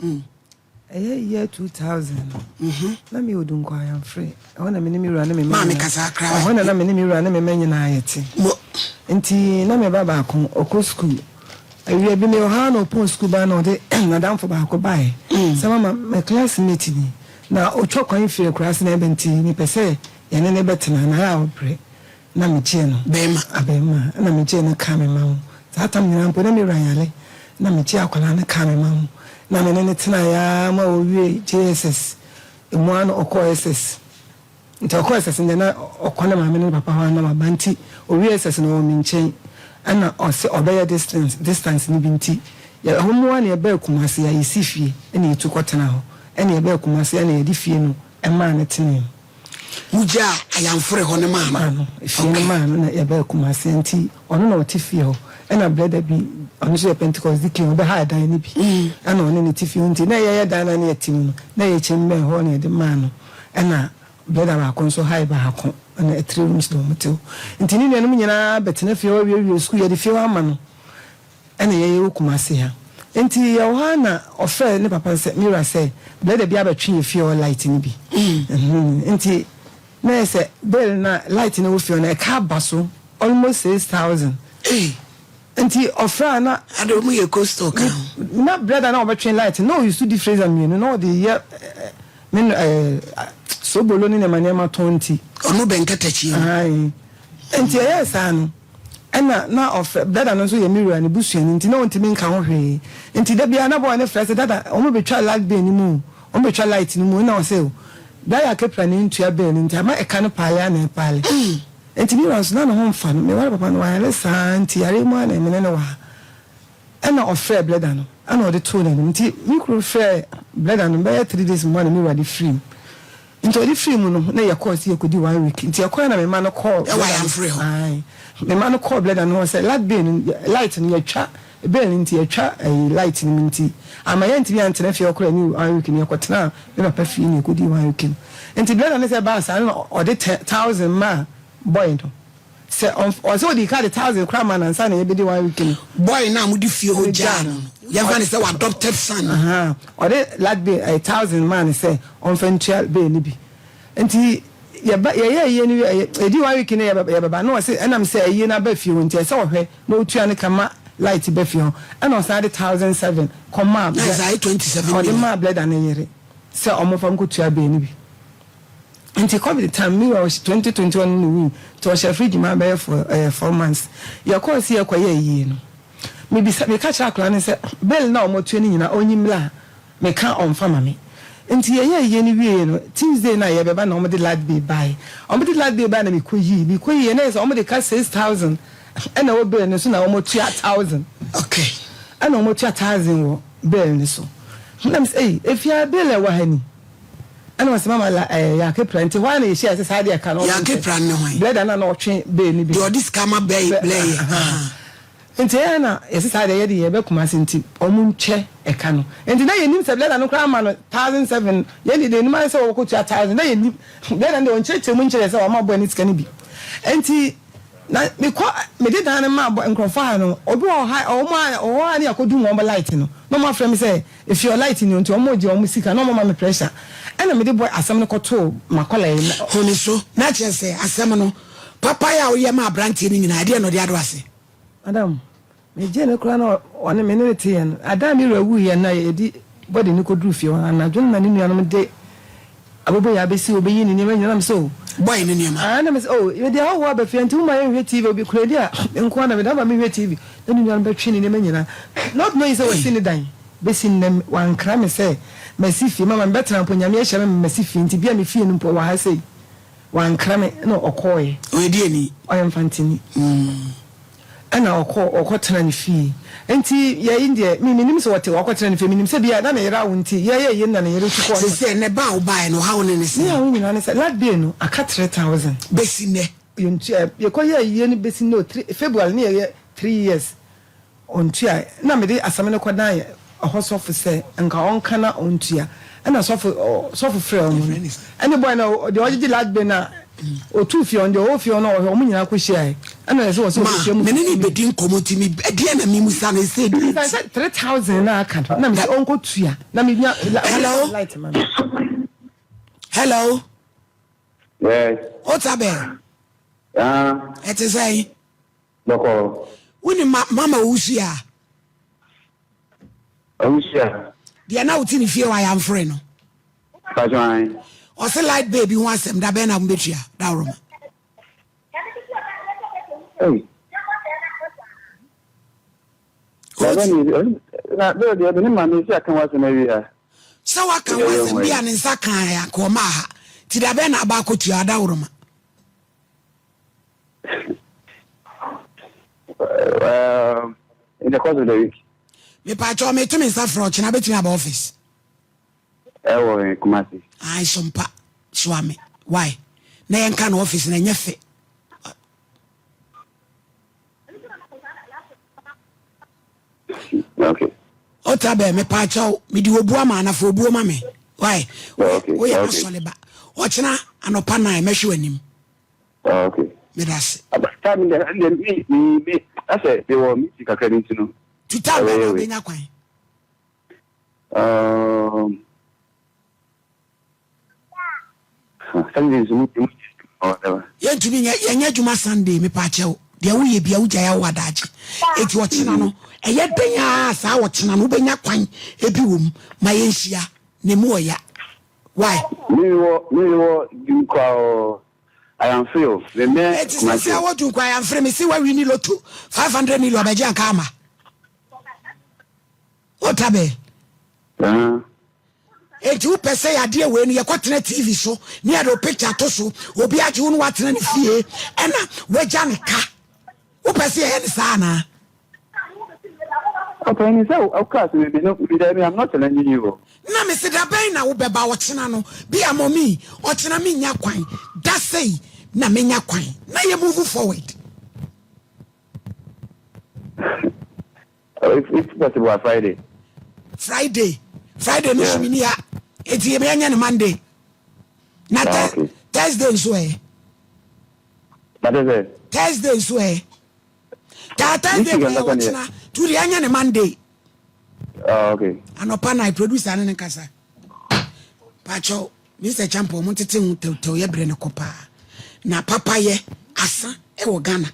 Ɛyɛ year 2000 no, na meyɛ Odunkwa-Ayamfre. Ɛhɔ na me ne me wura ne me mma Maame nyinaa, kasa akra ɛhɔ na na me ne me wura ne me mma nyinaa yɛte. Mo. Nti na me ba baako, ɔkɔ sukuu. Awia bi mewɔ hɔ ara na ɔpɔn sukuu bae na ɔde n'adamfo baako bae sɛ mama me classmate ni, na ɔtwa kwan firi akuraase na ɛba nti mepɛ sɛ yɛne no bɛtena na ayɛ a ɔbrɛ. Na megyee no. Bɛrima. Abarimaa. Ɛna megyee no kaa me mma ho. Saa tam nyinaa mpo na me wura yare. Na megyee akwadaa no kaa me mma ho. Na me ne no tenaeɛ ara ma ɔwiee JSS. Emu ara na ɔkɔɔ SS. Nti ɔkɔɔ SS no deɛ na ɔkɔ ne maame ne ne papa hɔ ara na waba. Nti ɔwiee SS no ɔwɔ me nkyɛn. Ɛna ɔse ɔbɛyɛ distance distance no bi nti yɛ ɛhɔ mu ara na yɛbaa Kumasi a yɛsi fie ɛna yɛtu kɔtenaa hɔ. Ɛna yɛbaa Kumasi ɛna yɛde fie no maa no tenaa mu. Wogyaa Ayamfore hɔ no maa no? Maa no, efie no maa no na yɛbaa Kumasi nti ɔno na ɔte fie hɔ ɛna brɛda bi ɔno nso yɛ Pentecost deacon ɔbɛhaa dan no bi ɛna ɔne no te fie hɔ nti na yɛyɛ dan no a na yɛte mu no na ɛyɛ chamber hɔ na yɛde maa no ɛna brɛda baako nso hae baako ɛna three rooms na wɔte hɔ nti ne nuanom nyinaa bɛtena fie hɔ wiewie sukuu yɛde fie hɔ ama no. Ɛna yɛyɛ wɔ Kumasi ha. Nti yɛwɔ hɔ ara na ɔfrɛɛ ne papa sɛ, me wura sɛ blɛda bi abɛtwe yɛ fie hɔ light no bi. Nti na yɛ sɛ bill no a light no wɔ fie hɔ no ɛka aba so almost 6,000. Nti ɔfrɛ a na. Ade ɔmo yɛ coastal ka ho. Na blɛda no a ɔbɛtwe light no na ɔuse deep freezer mmienu na ɔde yɛ ne sobolo ne nneɛma nneɛma tɔn nti. Ɔno bɛn katakyie no. Ae. Nti ɛyɛɛ saa no. Ɛna na ɔfrɛ, dada no nso yɛ me wura ne busuani nti na ɔntumi nka ho hwee. Nti da biara na boy no frɛ sɛ, Dada, wɔn bɛtwa light bill no mu o, wɔn bɛtwa light no mu o. Ɛna ɔse o, bra yɛ akepra na ɛntua bill no nti ama ɛka no paale ara na ɛpaale. Nti me wura nso na ne ho mfa no, me ware papa no wayare saa nti yareɛ mu ara na me ne no wɔ ha. Ɛna ɔfrɛɛ blɛda no ɛna ɔde too n'anim. Nti me kunu frɛɛ blɛda no bɛyɛ 3 days mu a na me wura de firii mu. Nti ɔde firii mu no na yɛkɔɔ sɛ yɛkɔdi one week nti yɛkɔɛ na me mma no kɔɔ Ɛwɔ Ayamfre hɔ. Ae me mma no kɔɔ blɛda no hɔ sɛ light bill no light no yɛtwa bill no nti yɛtwa ɛyi light no mu nti ama yɛntumi antena fie hɔ koraa ni one week no yɛkɔtenaa me papa fie na yɛkɔdii one week no nti blɛda no sɛ ɛbaa saa no na ɔde 10,000 maa boy no sɛ ɔnf ɔsɛ ɔdii ka de 1,000 koraa maa no ansa na yɛbɛdi one week no. Boy no a mode fie hɔ gyaa no no yɛmfa no sɛ w'adopted son no. Ahaa ɔde light bill ɛyɛ 1,000 maa no sɛ ɔmfa ntua bill no bi nti yɛba yɛyɛ ayie no wie ɛyɛ yɛdi one week no yɛbɛ yɛbɛba na ɔse ɛnam sɛ ayie no aba fie hɔ nti ɛsɛ ɔhwɛ na ɔtua ne ka ma light ba fie hɔ ɛna ɔsan de 1,007 kɔmaa Na ɛsɛ ayɛ 27 ɔde million. maa blɛda no yere sɛ ɔmfa nkɔtua bill no bi. Nti covid time me wura ɔhyɛ 2021 no na owui nti ɔhyɛ fridge mu abɛyɛ for ɛɛ 4 months. Yɛkɔɔ sɛ yɛkɔyɛ ayie no, mebisa meka kyerɛ akwadaa no sɛ bill no a wɔatua no nyinaa ɔnyi mmra a meka ɔmfa ma me. Nti yɛyɛ ayie no wieeɛ no, Tuesday no a yɛbɛba na wɔde light bill baeɛ. Wɔde light bill baeɛ na mekɔyii mekɔyiiɛ na ɛyɛ sɛ wɔde ka 6,000 ɛna ɛwɔ bill no so na wɔatua 1,000. Ɛna wɔatua 1,000 wɔ bill no so. Na mesɛ ei, efie ha bill a ɛwɔ ha ni. Ɛna ɔse mama la ɛɛ Yaake pra nti hɔ ara na yɛhyiae sɛ saa deɛ ka no ɔmo Yaake pra ne hwan? Blɛda no a na ɔtwe bee no bi Deɛ ɔde sika ma bɛɛ blɛ yɛ ahaa. Nti ɛyɛ na yɛse saa deɛ yɛde yɛbɛ Kumasi nti ɔmo nkyɛ ɛka no nti na yɛnim sɛ blɛda no koraa ama no 1,007 yɛn deɛ deɛ yɛnim ara ne sɛ wɔkɔ tua 1,000 na yɛnim blɛda no deɛ ɔnkyerɛkyerɛ mu nkyerɛ yɛ sɛ wama boy no sika no bi nti na mekɔ mede dan no maa nkorɔfoɔ a no obi wɔ ha ɔmo a ɔwɔ hɔ a ne yɛakɔdum wɔn light no na ɔmo afrɛ me sɛ Efie hɔ light nni hɔ nti ɔmo gye ɔmo sika na ɔmo ma me pressure ɛna mede boy asɛm no kɔtoo makɔla yi na. Hu ne so na kyerɛ sɛ asɛm no papayɛ a woyɛ maa abranteɛ no nyinaa ɛdeɛn na ɔde adɔ ase? Madam, me gyee no koraa na ɔne me ne no teeɛ no, ada a me wura wuiɛ no a yɛde body no kɔduruu fie hɔ no anadwo no na ne nuanom de aboboyaa bɛsi hɔ bɛyi ne nneɛma nyinaa na me sɛ oh. Boy no nneɛma? Aah na me sɛ oh mede ahɔhoɔ aba fie nti woma yɛnhwɛ TV obi kura di a me nko ara na mede ama mehwɛ TV na ne nuanom bɛtwe ne nneɛma nyinaa not knowing sɛ wasi ne dan bɛsi nnɛ wankra me sɛ masi fie mama mebɛtena mpo Nyame ahyira me ma masi fie nti bia me fie no mpo wɔ ha sei wankra me na ɔkɔɔeɛ. Ɔyɛ deɛni? Ɔyɛ Mfantini. Ɛna ɔkɔ ɔkɔ tena ne fie nti yɛyi deɛ me menim sɛ ɔte ɔkɔ tena ne fie menim sɛ bia na ne yere awo nti yɛyɛ yie na ne yere tu kɔɔ. Sɛsɛ ne ba a wobaeɛ no ɔhaw ne ne sɛn? Ne haw nyinaa ne sɛ light bill no aka 3,000. Bɛsi nnɛ? Yɛntua yɛkɔ yɛɛ yie no bɛsi nnɛ o three February ne yɛyɛ 3 years ɔntua na mede asɛm no kɔdan ɛhɔ sɔfo sɛ nka ɔnka na ɔntua ɛna sɔfo sɔfo frɛ ɔmo no ɛne boy no deɛ ɔgyegye light bill no a ɔtuu fie ɔno deɛ ɔwɔ fie hɔ no ɔhwɛ ɔmo nyinaa kɔ hyiaeɛ. Ɛna ɛsɛ wɔ sɛ Ma ɔbɛtua mu. me ne ne bɛdi nkɔmmɔ nti me ɛdeɛ na memusa no ɛsɛ deɛ Sɛ nti. sɛ 3,000 na aka no na mesɛ ɔnkɔ tua na menya Hello? light ma me. Hello? Yes. Otabel, Ah, ɛte sɛn? bɔkɔ. Wonim ma mama Owusu a? Owusu a. Deɛ na wote ne fie wɔ Ayamfore no. Patwan. Ɔse light bill bi ho asɛm da bɛn na mobɛtua dawroma? Hey. Na bɛɛ deɛ ne maame si aka wasɛm awie a. Sɛ waka ho asɛm bi a ne nsa kaa anka ɔmaa ha. Nti da bɛn na aba akɔtua dawroma? In the course of the week. Mepaakyɛw meto me nsa frɛ ɔkyena bɛtumi aba office. Ɛwɔ Kumasi. Ae sompa soa me why na yɛnka no office na ɛnyɛ fɛ. Okay. Otabel mepaakyɛw mede obuo ama anafo obuo ma me why Okay. woyɛ Okay. asɔle ba ɔkyena anɔpa 9 mɛhwɛ w'anim. Okay. Medase. Aba time de de mi mi mi asɛ de wɔ mi ti kakra ni ti no. Tuta bɛn na Ɛbɛyɛ wei. wobɛnya kwan? Sunday nso mu mu ɔdɛba. Yɛntumi nyɛ yɛnyɛ adwuma Sunday mepaakyɛw deɛ woyɛ bia wogyae awo adagye eti ɔkyena no ɛyɛ dɛn aa saa ɔkyena no wobɛnya kwan ebi wɔ mu ma yɛnhyia na emu ɔya why. Mi wɔ mi wɔ Dunkwa o Ayamfre o mɛmɛ Eti sɛ Kumasi sɛ o. wɔ Dunkwa Ayamfre me si wawi ni loto 500 million bɛgye anka ama Otabel. Enti wopɛ sɛ yadeɛ wei no yɛkɔtena TV so ne yɛde wo picture to so, obi agye wo no woatena ne fie ɛna woagya ne ka. Wopɛ sɛ yɛyɛ ne saa anaa? Okay, ni sɛ woka asɛm bi no, bi dɛ I'm not challenging you o. Na mese da bɛn na wobɛba ɔkyena no? Bia mummy ɔkyena mennya kwan, da sei na menya kwan na yɛ move forward. If, if possible, a Friday. Friday, Friday no so menni ha, enti yɛnyɛ no Monday. Na ah, okay. Thursday nso ɛ. That is it. Thursday nso ɛ. Ta Thursday kɔ yɛ wɔkyena, tu deɛ yɛnyɛ no Monday. Oh, okay. Anɔpa na producer ne ne nkasa. Pakyɛw, Mr. Champo, mo tete ho tɛwtɛw yɛ brɛ ne kɔ paa. Na papayɛ asa ɛwɔ Ghana.